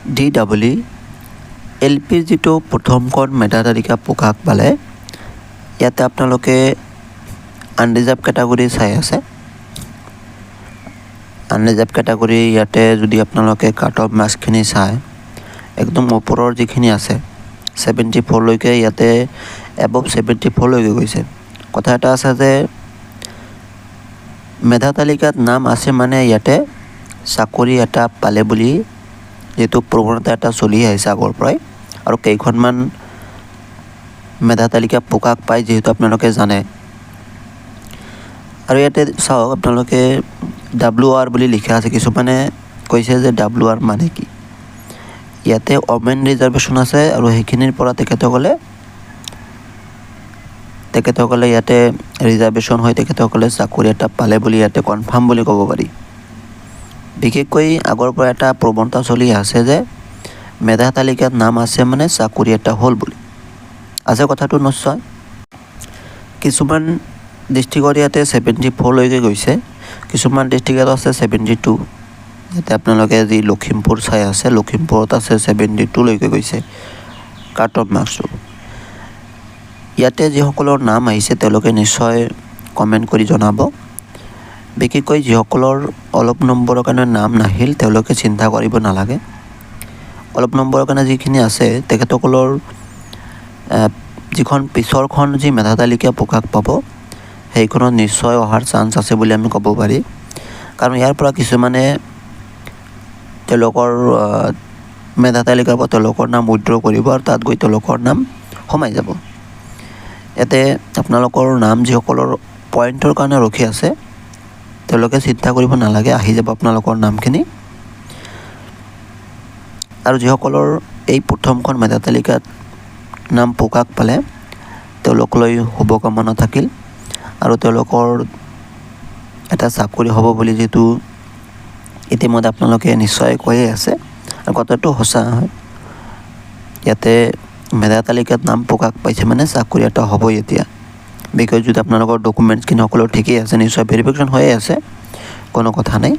D double E L পিৰ যিটো প্ৰথমখন মেধা তালিকা প্ৰকাশ পালে, ইয়াতে আপোনালোকে আনৰিজাৰ্ভ কেটাগৰী চাই আছে। আনৰিজাৰ্ভ কেটাগৰী ইয়াতে যদি আপোনালোকে কাট অফ মাৰ্কছখিনি চায়, একদম ওপৰৰ যিখিনি আছে 74লৈকে, ইয়াতে এবভ 74লৈকে গৈছে। কথা এটা আছে যে মেধা তালিকাত নাম আছে মানে ইয়াতে চাকৰি এটা পালে বুলি যিটো প্ৰৱণতা এটা চলি আহিছে আগৰ পৰাই আৰু কেইখনমান মেধা তালিকা প্ৰকাশ পায় যিহেতু আপোনালোকে জানে। আৰু ইয়াতে চাওক আপোনালোকে, ডাব্লু আৰ বুলি লিখা আছে। কিছুমানে কৈছে যে ডাব্লু আৰ মানে কি? ইয়াতে ওমেন ৰিজাৰ্ভেশ্যন আছে আৰু সেইখিনিৰ পৰা তেখেতসকলে ইয়াতে ৰিজাৰ্ভেশ্যন হৈ তেখেতসকলে চাকৰি এটা পালে বুলি ইয়াতে কনফাৰ্ম বুলি ক'ব পাৰি। বিশেষকৈ আগৰ পৰা এটা প্ৰৱণতা চলি আছে যে মেধা তালিকাত নাম আছে মানে চাকৰি এটা হ'ল বুলি আছে। কথাটো নিশ্চয় কিছুমান ডিষ্ট্ৰিক্টত ইয়াতে 74লৈকে গৈছে, কিছুমান ডিষ্ট্ৰিক্টত আছে 72। ইয়াতে আপোনালোকে যি লখিমপুৰ চাই আছে, লখিমপুৰত আছে 72লৈকে গৈছে কাট অফ মাৰ্কছটো। ইয়াতে যিসকলৰ নাম আহিছে, তেওঁলোকে নিশ্চয় কমেণ্ট কৰি জনাব। বিশেষকৈ যিসকলৰ অলপ নম্বৰৰ কাৰণে নাম নাহিল, তেওঁলোকে চিন্তা কৰিব নালাগে। অলপ নম্বৰৰ কাৰণে যিখিনি আছে, তেখেতসকলৰ যিখন পিছৰখন যি মেধা তালিকা প্ৰকাশ পাব, সেইখনত নিশ্চয় অহাৰ চান্স আছে বুলি আমি ক'ব পাৰি। কাৰণ ইয়াৰ পৰা কিছুমানে তেওঁলোকৰ মেধা তালিকাৰ পৰা তেওঁলোকৰ নাম উইড্ৰ কৰিব আৰু তাত গৈ তেওঁলোকৰ নাম সোমাই যাব। ইয়াতে আপোনালোকৰ নাম যিসকলৰ পইণ্টৰ কাৰণে ৰখি আছে, তেওঁলোকে চিন্তা কৰিব নালাগে, আহি যাব আপোনালোকৰ নামখিনি। আৰু যিসকলৰ এই প্ৰথমখন মেধা তালিকাত নাম প্ৰকাশ পালে, তেওঁলোকলৈ শুভকামনা থাকিল আৰু তেওঁলোকৰ এটা চাকৰি হ'ব বুলি যিটো ইতিমধ্যে আপোনালোকে নিশ্চয় কৈয়ে আছে আৰু কথাটো সঁচা হয়। ইয়াতে মেধা তালিকাত নাম প্ৰকাশ পাইছে মানে চাকৰি এটা হ'বই এতিয়া। বিশেষ যদি আপোনালোকৰ ডকুমেণ্টছখিনি সকলো ঠিকেই আছে, নিশ্চয় ভেৰিফিকেশ্যন হৈয়ে আছে, কোনো কথা নাই।